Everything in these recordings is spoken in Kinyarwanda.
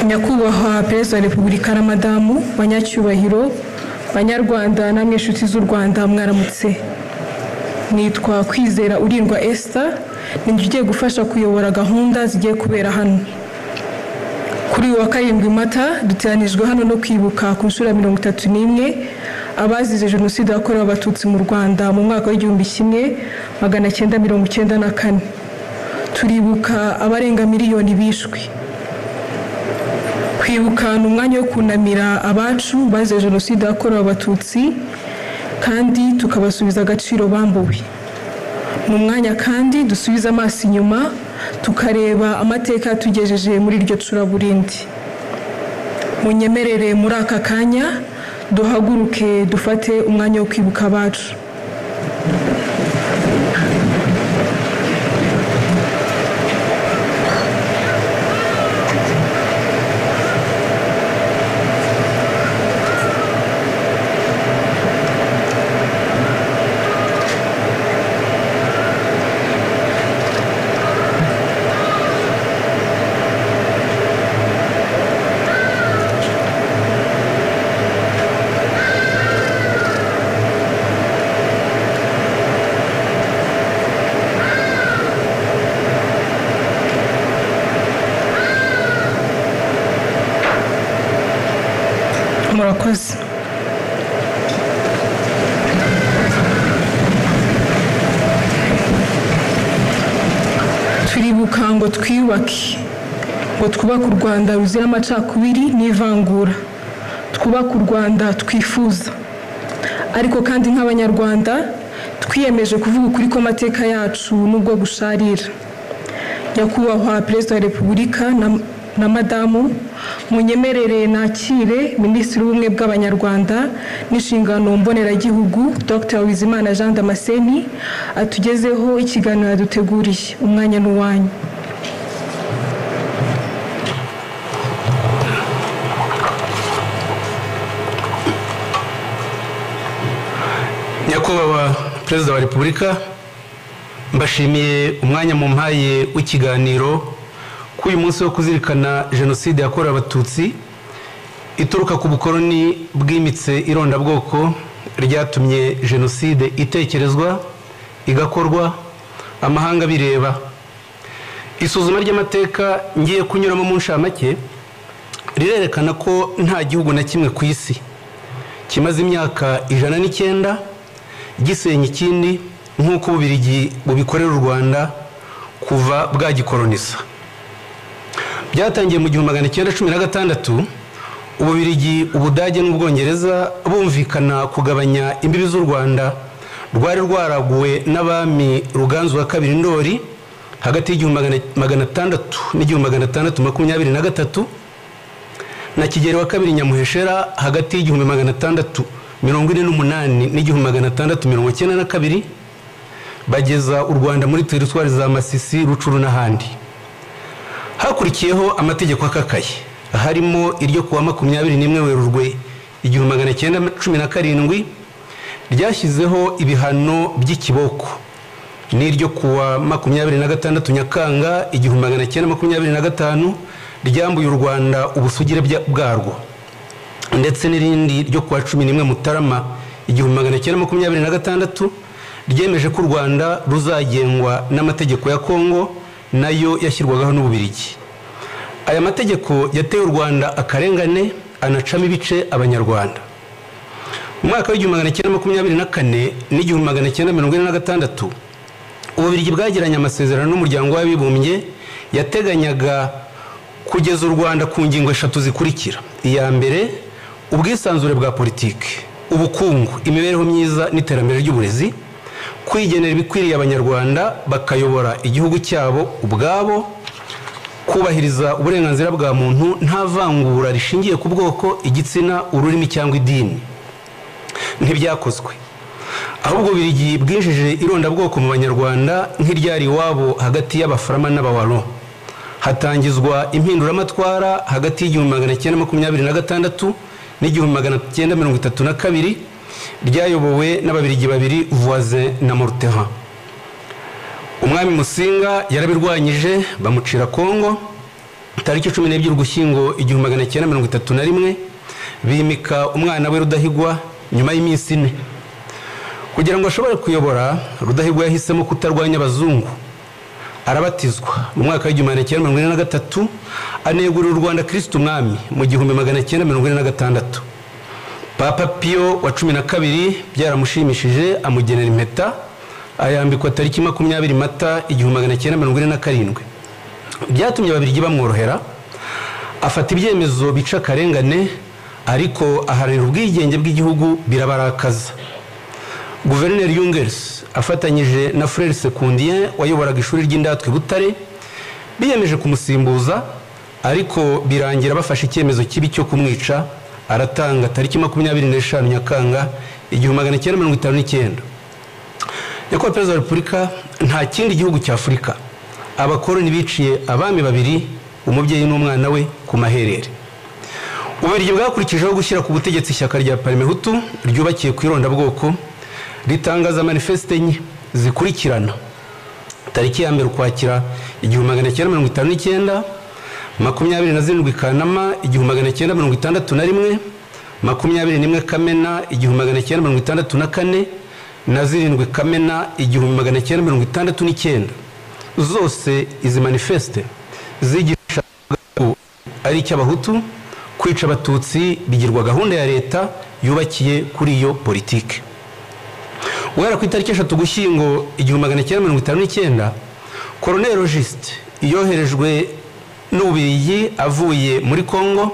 Nyakubahwa Perezida wa Repubulika na Madamu, banyacyubahiro, banyarwanda namwe inshuti z'u Rwanda, mwaramutse. Nitwa Kwizera Urindwa Esther, ninjye ugiye gufasha kuyobora gahunda zigiye kubera hano. Kuri uyu wa 7 Mata duteranijwe hano no kwibuka ku nshuro ya 31 abazize Jenoside yakorewe Abatutsi mu Rwanda mu mwaka w'1994. Turibuka abarenga miliyoni bishwe. Kwibuka ni umwanya wo kunamira abacu bazize Jenoside yakorewe Abatutsi kandi tukabasubiza agaciro bambuwe. Ni umwanya kandi dusubiza amaso inyuma tukareba amateka yatugejeje muri iryo curaburindi. Munyemerere muri aka kanya duhaguruke dufate umwanya wo kwibuka abacu. Murakoze. Turibuka ngo twiyubake, ngo twubake u Rwanda ruzira amacakubiri n'ivangura, twubake u Rwanda twifuza. Ariko kandi nk'Abanyarwanda twiyemeje kuvuga ukuri kw'amateka yacu nubwo gusharira. Nyakubahwa Perezida wa Repubulika na Madamu, munyemerere nakire Minisitiri w'Ubumwe bw'Abanyarwanda n'inshingano mboneragihugu Dr Bizimana Jean Damascene atugezeho ikiganiro yaduteguriye. Umwanya ni uwanyu. Nyakubahwa Perezida wa Repubulika, mbashimiye umwanya mumpaye w'ikiganiro kuri uyu munsi wo kuzirikana Jenoside yakorewe Abatutsi ituruka ku bukoloni bwimitse irondabwoko ryatumye Jenoside itekerezwa igakorwa amahanga bireba. Isuzuma ry'amateka ngiye kunyuramo mu nshamake rirerekana ko nta gihugu na kimwe ku isi kimaze imyaka 109 gisenya ikindi nk'uko Ububiligi bubikorera u Rwanda kuva bwagikolonisa. Byatangiye mu 1916 Ububiligi, Ubudage n'Ubwongereza bumvikana kugabanya imbibi z'u Rwanda rwari rwaraguwe n'abami Ruganzu wa II Ndori hagati y'1600 n'1623 na Kigeli wa II Nyamuheshera hagati y'1648 n'1692, bageza u Rwanda muri teritwari za Masisi, Rucuru n'ahandi. Hakurikiyeho amategeko akakaye harimo iryo kuwa 21 Werurwe 1917 ryashyizeho ibihano by'ikiboko, n'iryo kuwa 26 Nyakanga 1925 ryambuye u Rwanda ubusugire bwarwo, ndetse n'irindi ryo kuwa 11 Mutarama 1926 ryemeje ko u Rwanda ruzagengwa n'amategeko ya Kongo nayo yashyirwagaho n'Ububiligi. Aya mategeko yateye u Rwanda akarengane anacamo ibice Abanyarwanda. Mu mwaka w'1924 n'1946 Ububiligi bwagiranye amasezerano n'umuryango w'abibumbye yateganyaga kugeza u Rwanda ku ngingo eshatu zikurikira: iya mbere, ubwisanzure bwa politiki, ubukungu, imibereho myiza n'iterambere ry'uburezi, kwigenera ibikwiriye Abanyarwanda bakayobora igihugu cyabo ubwabo, kubahiriza uburenganzira bwa muntu nta vangura rishingiye ku bwoko, igitsina, ururimi cyangwa idini. Ntibyakozwe. Ahubwo Ububiligi bwinjije irondabwoko mu Banyarwanda nk'iryari iwabo hagati y'Abafarama n'Abawalo. Hatangizwa impinduramatwara hagati y'1926 n'1932 ryayobowe n'Ababiligi babiri Voisin na Morterin. Umwami Musinga yarabirwanyije bamucira Kongo. Tariki 12 Ugushyingo 1931 bimika umwana we Rudahigwa nyuma y'iminsi 4. Kugira ngo ashobore kuyobora, Rudahigwa yahisemo kutarwanya abazungu. Arabatizwa mu mwaka wa 1943, anegurira u Rwanda Kristo Umwami mu 1946. Papa Pio wa 12 byaramushimishije, amugenera impeta, ayambikwa tariki 20 Mata 1947. Byatumye Ababiligi bamworohera, afata ibyemezo bica akarengane, ariko aharanira ubwigenge bw'igihugu birabarakaza. Guverineri Jungers afatanyije na Frère Secundien wayoboraga ishuri ry'indatwa i Butare biyemeje kumusimbuza, ariko birangira bafashe icyemezo kibi cyo kumwica, aratanga tariki 25 Nyakanga 1959. Nyakubahwa Perezida wa Repubulika, nta kindi gihugu cya Afurika abakoloni biciye abami babiri, umubyeyi n'umwana we, ku maherere. Ububiligi bwakurikijeho gushyira ku butegetsi ishyaka rya Parmehutu ryubakiye ku irondabwoko, ritangaza manifeste enye zikurikirana: tariki ya 1 Ukwakira 1959, 27 Kanama 1961, 21 Kamena 1964 na 7 Kamena 1969. Zose izi manifeste zigisha ko ari icy'Abahutu kwica Abatutsi, bigirwa gahunda ya leta yubakiye kuri iyo politike. Guhera ku itariki 3 Ugushyingo 1959, Colonel Rogisti yoherejwe n'Ububiligi avuye muri Congo,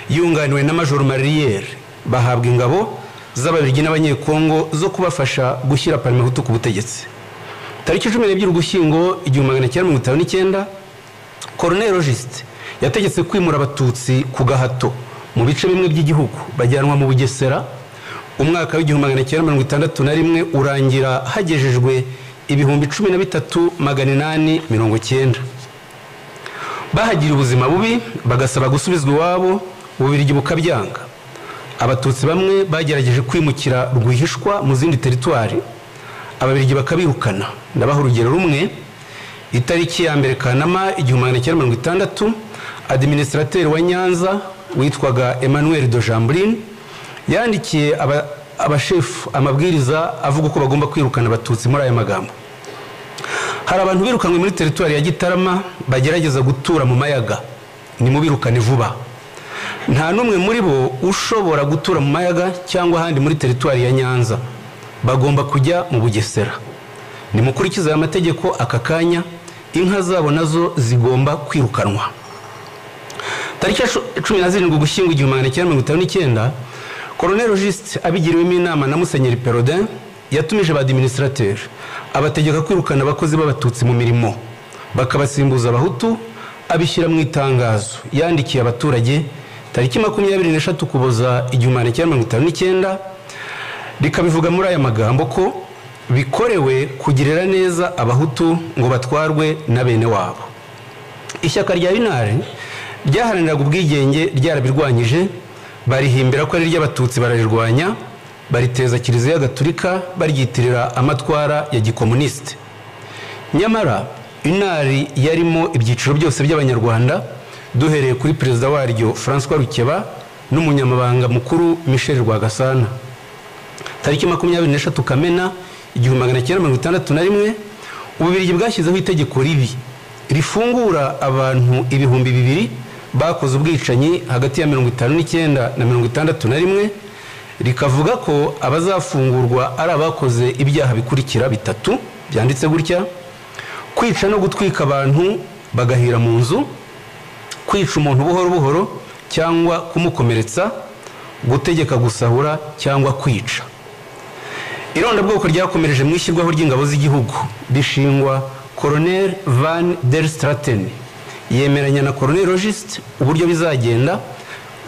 yunganiwe na Major Marriere, bahabwa ingabo z'Ababiligi n'Abanyekongo zo kubafasha gushyira Parmehutu ku butegetsi. Tariki 12 Ugushyingo 1959, Colonel Rogisti yategetse kwimura Abatutsi ku gahato mu bice bimwe by'igihugu, bajyanwa mu Bugesera. Umwaka wa 1961 urangira hagejejwe 13,890. Bahagira ubuzima bubi, bagasaba gusubizwa iwabo, Ububiligi bukabyanga. Abatutsi bamwe bagerageje kwimukira rwihishwa mu zindi teritwari, Ababiligi bakabirukana. Ndabaha urugero rumwe: itariki ya 1 Kanama 1960, administrateur wa Nyanza witwaga Emmanuel de Jambrine yandikiye abashefu amabwiriza avuga uko bagomba kwirukana Abatutsi muri aya magambo: hari abantu birukanwe muri teritwari ya Gitarama bagerageza gutura mu Mayaga, nimubirukane vuba. Nta n'umwe muri bo ushobora gutura mu Mayaga cyangwa ahandi muri teritwari ya Nyanza, bagomba kujya mu Bugesera. Nimukurikize aya mategeko aka kanya, inka zabo nazo zigomba kwirukanwa. Tariki 17 Ugushyingo 1959, Colonel Rogisti abigiriwemo inama na Musenyeri Perraudin yatumije ba administrateur, abategeka kwirukana abakozi b'Abatutsi mu mirimo bakabasimbuza Abahutu, abishyira mu itangazo yandikiye abaturage tariki 23 Ukuboza 1959, rikabivuga muri aya magambo ko bikorewe kugirira neza Abahutu ngo batwarwe na bene wabo. Ishyaka rya Binare ryaharaniraga ubwigenge ryarabirwanyije, barihimbira ko ari iry'Abatutsi, bararirwanya, bariteza Kiliziya Gatulika, baryitirira amatwara ya gikomunisite. Nyamara Inari yarimo ibyiciro byose by'Abanyarwanda, duhereye kuri perezida waryo François Rukeba n'umunyamabanga mukuru Michel Rwagasana. Tariki 23 Kamena 1961, Ububiligi bwashyizeho itegeko ribi rifungura abantu 2000 bakoze ubwicanyi hagati ya 59 na 61, rikavuga ko abazafungurwa ari abakoze ibyaha bikurikira bitatu byanditse gutya: kwica no gutwika abantu bagahira mu nzu, kwica umuntu buhoro buhoro cyangwa kumukomeretsa, gutegeka gusahura cyangwa kwica. Irondabwoko ryakomereje mu ishyirwaho ry'ingabo z'igihugu, rishingwa Colonel Van der Straten yemeranya na Colonel Rogisti uburyo bizagenda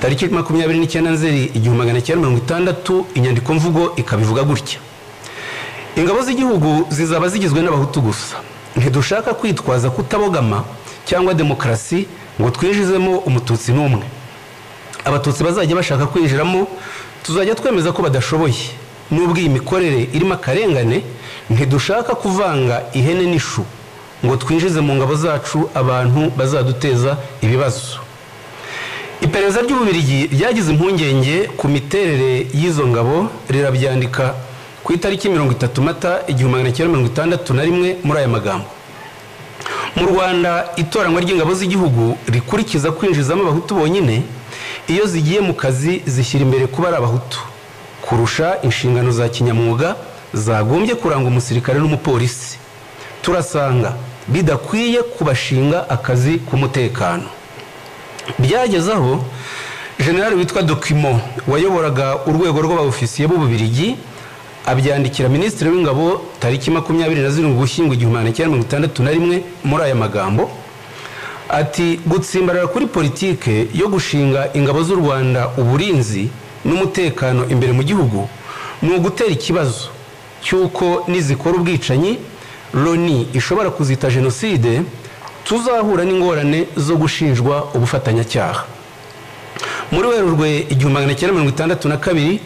tariki 29 Nzeri 1960. Inyandiko mvugo ikabivuga gutya: ingabo z'igihugu zizaba zigizwe n'Abahutu gusa, ntidushaka kwitwaza kutabogama cyangwa demokarasi ngo twinjizemo Umututsi n'umwe. Abatutsi bazajya bashaka kwinjiramo tuzajya twemeza ko badashoboye. Nubwo iyi mikorere irimo akarengane, ntidushaka kuvanga ihene n'ishu. ngo twinjize mu ngabo zacu abantu bazaduteza ibibazo. Iperereza ry'Ububiligi ryagize impungenge ku miterere y'izo ngabo, rirabyandika ku itariki 30 Mata 1961 muri aya magambo: mu Rwanda itoranywa ry'ingabo z'igihugu rikurikiza kwinjizamo abahutu bonyine, iyo zigiye mu kazi zishyira imbere kuba ari abahutu kurusha inshingano za kinyamwuga zagombye kuranga umusirikare n'umupolisi. Turasanga bidakwiye kubashinga akazi k'umutekano. Byageze aho generali witwa Dokimo wayoboraga urwego rw'abaofisiye b'Ububiligi abyandikira minisitiri w'ingabo tariki 27 Ugushyingo 1961 muri aya magambo ati: gutsimbarara kuri politike yo gushinga ingabo z'u Rwanda uburinzi n'umutekano imbere mu gihugu ni ugutera ikibazo cy'uko nizikora ubwicanyi Loni ishobora kuzita jenoside, tuzahura n'ingorane zo gushinjwa ubufatanyacyaha. Muri Werurwe 1962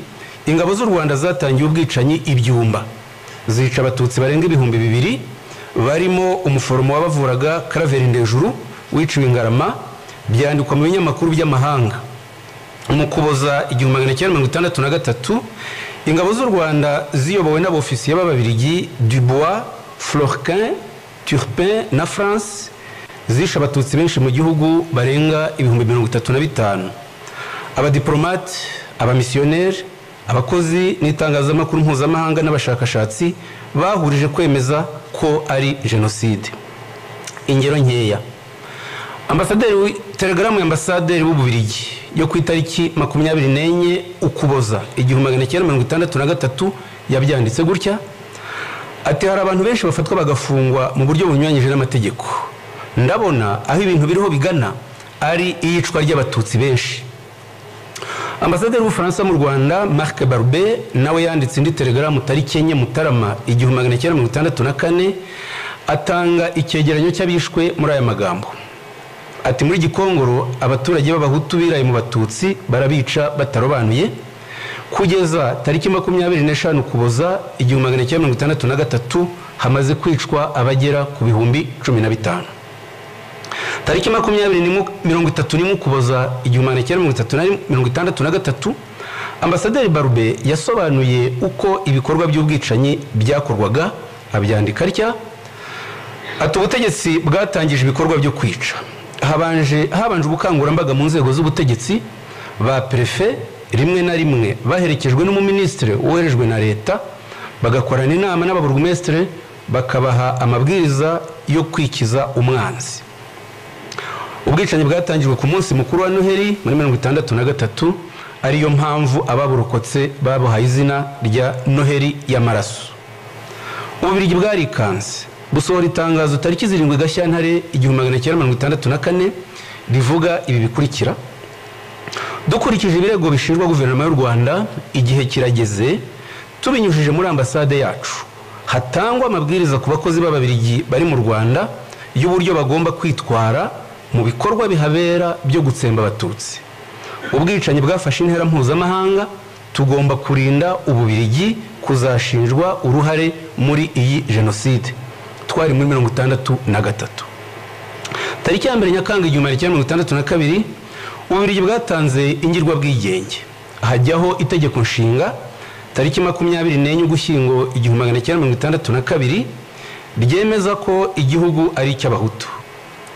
ingabo z'u Rwanda zatangiye ubwicanyi ibyumba, zica abatutsi barenga 2000 barimo umuforomo wabavuraga Claver Ndejuru wiciwe Ingarama, byandikwa mu binyamakuru by'amahanga. Mu Kuboza 1963 ingabo z'u Rwanda ziyobowe n'abofisiye b'Ababiligi Dubois, Florquin, Turpin na France zishe abatutsi benshi mu gihugu barenga 35,000. Abadiplomate, abamisiyoneri, abakozi n'itangazamakuru mpuzamahanga n'abashakashatsi bahurije kwemeza ko ari jenoside. Ingero nkeya: ambasaderi, telegaramu y'ambasaderi w'Ububiligi yo ku itariki 24 Ukuboza 1963 yabyanditse gutya ati: hari abantu benshi bafatwa bagafungwa mu buryo bunyuranyije n'amategeko. Ndabona aho ibintu biriho bigana ari iyicwa ry'abatutsi benshi. Ambasaderi w'Ubufaransa mu Rwanda Marc Barbe nawe yanditse indi telegaramu tariki 4 Mutarama 1964 atanga icyegeranyo cy'abishwe muri aya magambo ati: muri Gikongoro abaturage b'abahutu biraye mu batutsi barabica batarobanuye kugeza tariki 25 Ukuboza 1963 hamaze kwicwa abagera ku 15,000. Tariki 31 Ukuboza 1963 ambasaderi Barbe yasobanuye uko ibikorwa by'ubwicanyi byakorwaga, abyandika atya ati: ubutegetsi bwatangije ibikorwa byo kwica, habanje ubukangurambaga mu nzego z'ubutegetsi, ba prefe rimwe na rimwe baherekejwe n'umuministre woherejwe na leta, bagakorana inama n'ababurugumestre bakabaha amabwiriza yo kwikiza umwanzi. Ubwicanyi bwatangijwe ku munsi mukuru wa Noheli muri 1963, ariyo mpamvu ababurokotse babuhaye izina rya Noheli y'amaraso. Ububiligi bwarikanze busohora itangazo tariki 7 Gashyantare 1964 rivuga ibi bikurikira: dukurikije ibirego bishinjwa guverinoma y'u Rwanda, igihe kirageze tubinyujije muri ambasade yacu hatangwa amabwiriza ku bakozi b'Ababiligi bari mu Rwanda y'uburyo bagomba kwitwara mu bikorwa bihabera byo gutsemba abatutsi. Ubwicanyi bwafashe intera mpuzamahanga, tugomba kurinda Ububiligi kuzashinjwa uruhare muri iyi jenoside. Twari muri 1963. Tariki ya 1 Nyakanga 1962 Ububiligi bwatanze ingirwabwigenge, hajyaho itegeko nshinga tariki 24 Ugushyingo 1962 ryemeza ko igihugu ari icy'abahutu.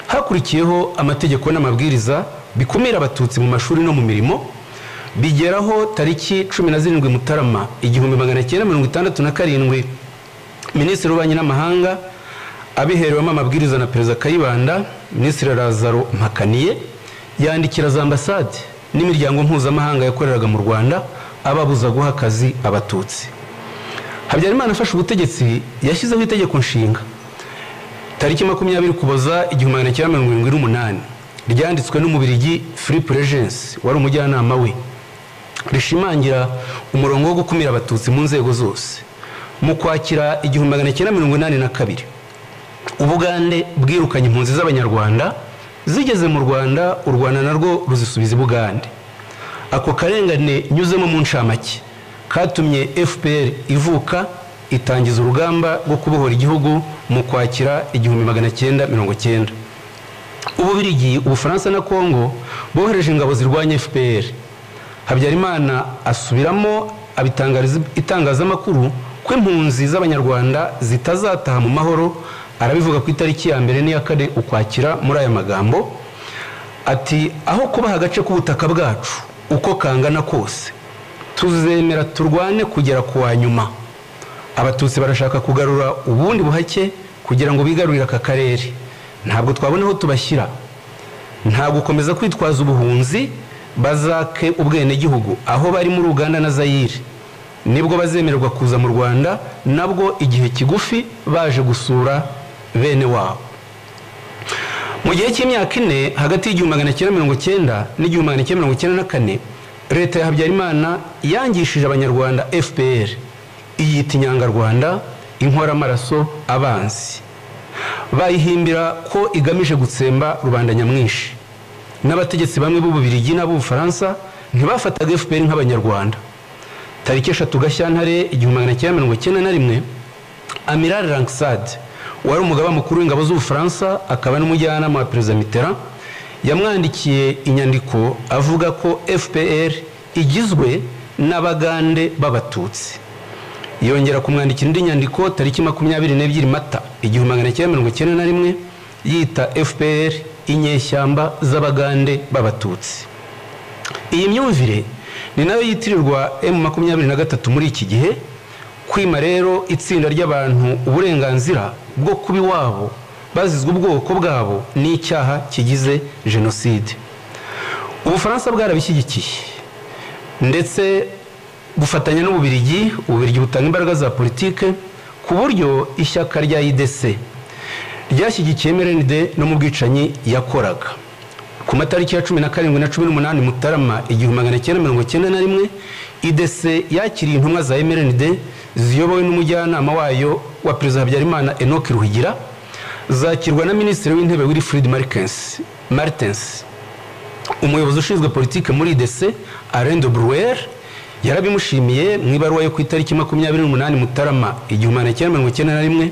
Hakurikiyeho amategeko n'amabwiriza bikumira abatutsi mu mashuri no mu mirimo, bigeraho tariki 17 Mutarama 1967 Minisitiri w'Ububanyi n'Amahanga abiherewemo amabwiriza na Perezida Kayibanda, Minisitiri Lazaro Mpakaniye yandikira za ambasade n'imiryango mpuzamahanga yakoreraga mu Rwanda ababuza guha akazi abatutsi. Habyarimana afashe ubutegetsi yashyizeho itegeko nshinga tariki 20 Ukuboza 1978 ryanditswe n'Umubirigi Philippe Regens wari umujyanama we, rishimangira umurongo wo gukumira abatutsi mu nzego zose. Mu Kwakira 1982 Ubugande bwirukanye impunzi z'Abanyarwanda zigeze mu Rwanda, u Rwanda narwo ruzisubiza Bugande. Ako karengane nyuzemo mu ncamake katumye FPR ivuka, itangiza urugamba rwo kubohora igihugu mu Kwakira 1990. Ububirigi, Ubufaransa na Kongo bohereje ingabo zirwanya FPR. Habyarimana asubiramo abitangariza itangazamakuru ko impunzi z'Abanyarwanda zitazataha mu mahoro. Arabivuga ku itariki ya 1 n'iya 4 Ukwakira muri aya magambo ati: aho kubaha agace k'ubutaka bwacu uko kangana kose, tuzemera turwane kugera ku wa nyuma. Abatutsi barashaka kugarura ubundi buhake kugira ngo bigarurire aka karere, ntabwo twabona aho tubashyira. Nta gukomeza kwitwaza ubuhunzi, bazake ubwenegihugu aho bari muri Uganda na Zaire, nibwo bazemererwa kuza mu Rwanda, nabwo igihe kigufi baje gusura bene wabo. Mu gihe cy'imyaka 4 hagati y'1990 n'1994, leta ya Habyarimana yangishije Abanyarwanda FPR, iyita inyangarwanda, inkoramaraso, abanzi. Bayihimbira ko igamije gutsemba rubanda nyamwinshi. N'abategetsi bamwe b'Ububirigi n'ab'Ubufaransa ntibafataga FPR nk'Abanyarwanda. Tariki 3 Gashyantare 1991, Amiral Lanxade wari umugaba mukuru w'ingabo z'Ubufaransa akaba n'umujyanama wa Perezida Mitterrand, yamwandikiye inyandiko avuga ko FPR igizwe n'Abagande b'Abatutsi. Yongera kumwandikira indi nyandiko tariki 22 Mata 1991, yita FPR inyeshyamba z'Abagande b'Abatutsi. Iyi myumvire ni nayo yitirirwa M23 muri iki gihe. Kwima rero itsinda ry'abantu uburenganzira bwo kuba iwabo bazizwa ubwoko bwabo ni icyaha kigize jenoside. Ubufaransa bwarabishyigikiye ndetse bufatanya n'Ububirigi. Ububirigi butanga imbaraga za politike ku buryo ishyaka rya IDC ryashyigikiye MRND no mu bwicanyi yakoraga. Ku matariki ya 17 na 18 Mutarama 1991, IDC yakiriye intumwa za MRND ziyobowe n'umujyanama wayo wa Perezida Habyarimana Enoch Ruhigira, zakirwa na Minisitiri w'Intebe Wilfried Martens. Umuyobozi ushinzwe politike muri IDC Alain de Brouwer yarabimushimiye mu ibaruwa yo ku itariki 28 Mutarama 1991,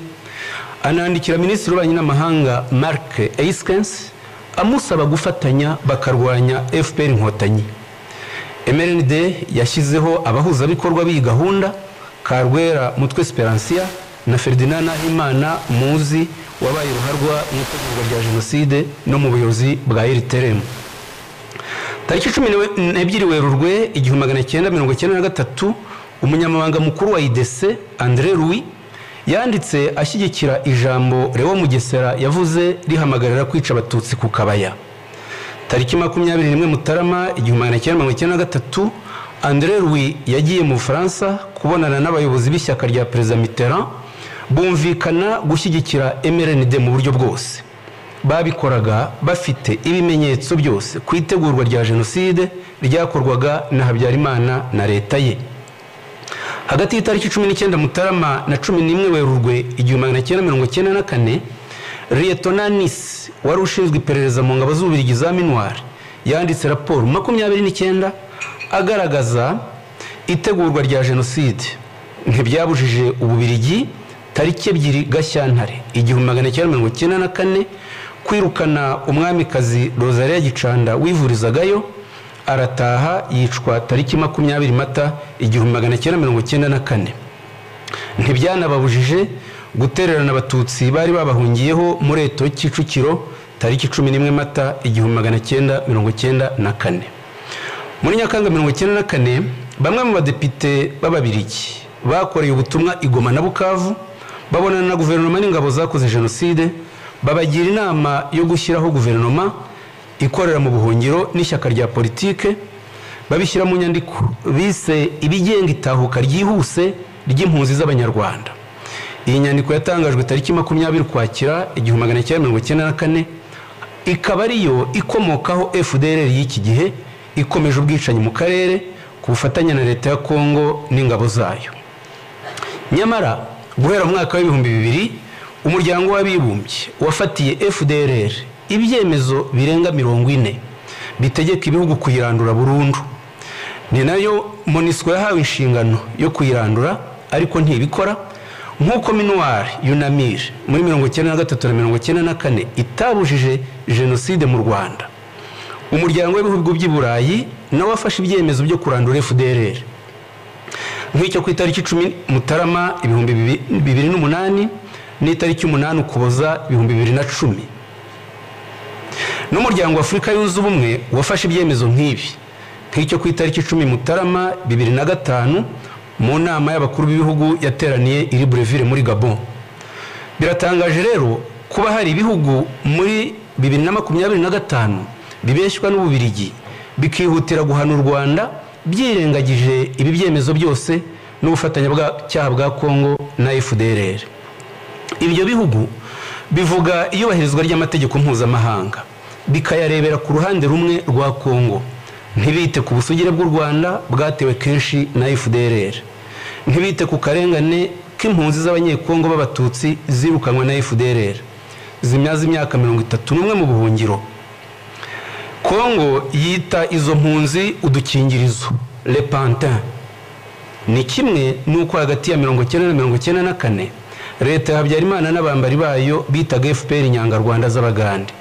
anandikira Minisitiri w'Ububanyi n'Amahanga Marc Eyskens amusaba gufatanya bakarwanya FPR Inkotanyi. MRND yashyizeho abahuzabikorwa b'iyi gahunda, Karwera Mutwe Speransia na Ferdinand Nahimana Muzi wabaye ruharwa mu itegurwa rya jenoside no mu buyobozi bwa RTRM. Tariki 12 Werurwe 1993, umunyamabanga mukuru wa IDC André Louis yanditse ashyigikira ijambo Leo Mugesera yavuze rihamagarira kwica Abatutsi ku Kabaya. Tariki 21 Mutarama 1993, André Louis yagiye mu Bufaransa kubonana n'abayobozi b'ishyaka rya Perezida Mitterrand, bumvikana gushyigikira MRND mu buryo bwose. Babikoraga bafite ibimenyetso byose ku itegurwa rya jenoside ryakorwaga na Habyarimana na leta ye. Hagati y'itariki 19 Mutarama na 11 Werurwe 1994, Lieutenant Nice wari ushinzwe iperereza mu ngabo z'Ububirigi za Minuar yanditse raporo 29 agaragaza itegurwa rya jenoside. Ntibyabujije Ububirigi tariki 2 Gashyantare 1994 kwirukana umwamikazi Rosalie Gicanda wivurizagayo, arataha yicwa tariki 20 Mata 1994. Ntibyanababujije gutererana Abatutsi bari babahungiyeho muri Eto Kicukiro tariki 11 Mata 1994. Muri Nyakanga 1994, bamwe mu badepite b'Ababirigi bakoreye ubutumwa i Goma na Bukavu babonana na guverinoma n'ingabo zakoze jenoside, babagira inama yo gushyiraho guverinoma ikorera mu buhungiro n'ishyaka rya politike, babishyira mu nyandiko bise ibigenga itahuka ryihuse ry'impunzi z'Abanyarwanda. Iyi nyandiko yatangajwe tariki 20 Ukwakira 1994, ikaba ariyo ikomokaho FDLR y'iki gihe ikomeje ubwicanyi mu karere ku bufatanye na leta ya Kongo n'ingabo zayo. Nyamara guhera mu mwaka w'2000, umuryango w'abibumbye wafatiye FDLR ibyemezo birenga 40 bitegeka ibihugu kuyirandura burundu. Ni nayo MONUSCO yahawe inshingano yo kuyirandura, ariko ntibikora Nk'uko MINUAR UNAMIR muri 1993 na 1994 itabujije jenoside mu Rwanda, umuryango w'ibihugu by'i Burayi nawe wafashe ibyemezo byo kurandura FDLR, nk'icyo ku itariki 10 Mutarama 2008 n'itariki 8 Ukuboza 2010. N'umuryango wa Afurika Yunze Ubumwe wafashe ibyemezo nk'ibi, nk'icyo ku itariki 10 Mutarama 2005 mu nama y'abakuru b'ibihugu yateraniye i Libreville muri Gabon. Biratangaje rero kuba hari ibihugu muri 2025 bibeshywa n'Ububirigi bikihutira guhana u Rwanda byirengagije ibi byemezo byose n'ubufatanyacyaha bwa Kongo na FDLR. Ibyo bihugu bivuga iyubahirizwa ry'amategeko mpuzamahanga, bikayarebera ku ruhande rumwe rwa Kongo, ntibite ku busugire bw'u Rwanda bwatewe kenshi na FDLR, ntibite ku karengane k'impunzi z'abanyekongo b'abatutsi zirukanwe na FDLR zimyaza imyaka 31 mu buhungiro. Kongo yita izo mpunzi udukingirizo, les pantins. Ni kimwe n'uko hagati ya 90 na 94 leta ya Habyarimana n'abambari bayo bitaga FPR inyangarwanda z'Abagande.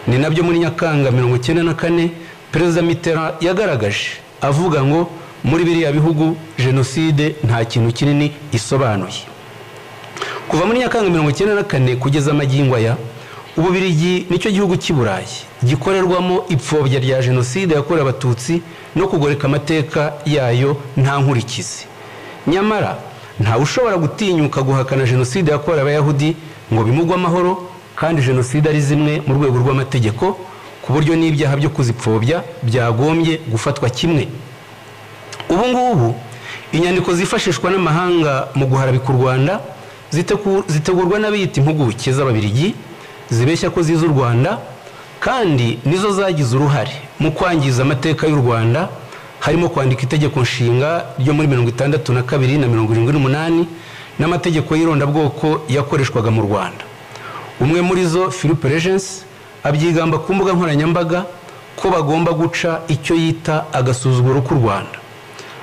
Ni nabyo muri Nyakanga 94 Perezida Mitterrand yagaragaje avuga ngo muri biriya bihugu jenoside nta kintu kinini isobanuye. Kuva muri Nyakanga 94 kugeza magingo aya, Ububirigi nicyo gihugu cy'i Burayi gikorerwamo ipfobya rya jenoside yakorewe Abatutsi no kugoreka amateka yayo nta nkurikizi. Nyamara ntawe ushobora gutinyuka guhakana jenoside yakorewe Abayahudi ngo bimugwe amahoro, kandi jenoside ari zimwe mu rwego rw'amategeko, ku buryo n'ibyaha byo kuzipfobya byagombye gufatwa kimwe. Ubu ngubu inyandiko zifashishwa n'amahanga mu guharabika u Rwanda zitegurwa n'abiyita impuguke z'Ababirigi zibeshya ko zizi u Rwanda, kandi nizo zagize uruhare mu kwangiza amateka y'u Rwanda, harimo kwandika itegeko nshinga ryo muri 62 na 78 n'amategeko y'irondabwoko yakoreshwaga mu Rwanda. Umwe muri zo, Philippe Regens, abyigamba ku mbuga nkoranyambaga ko bagomba guca icyo yita agasuzuguro k'u Rwanda.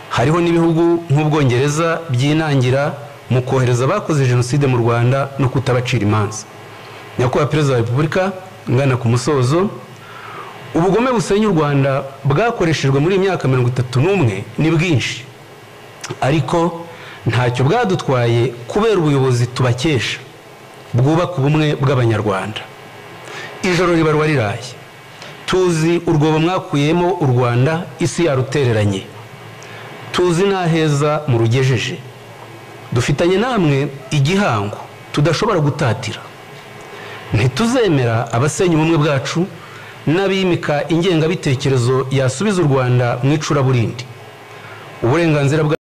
Hariho n'ibihugu nk'Ubwongereza byinangira mu kohereza abakoze jenoside mu Rwanda no kutabacira imanza. Nyakubahwa Perezida wa Repubulika, ngana ku musozo, ubugome busenya u Rwanda bwakoreshejwe muri iyi myaka 31 ni bwinshi, ariko ntacyo bwadutwaye kubera ubuyobozi tubakesha bwubaka ubumwe bw'Abanyarwanda. Ijoro ribarwa riraye, tuzi urwobo mwakuyemo u Rwanda isi yarutereranye, tuzi n'aheza murugejeje, dufitanye namwe igihango tudashobora gutatira. Ntituzemera abasenya ubumwe bwacu n'abimika ingengabitekerezo yasubiza u Rwanda mu icuraburindi. Uburenganzira bwa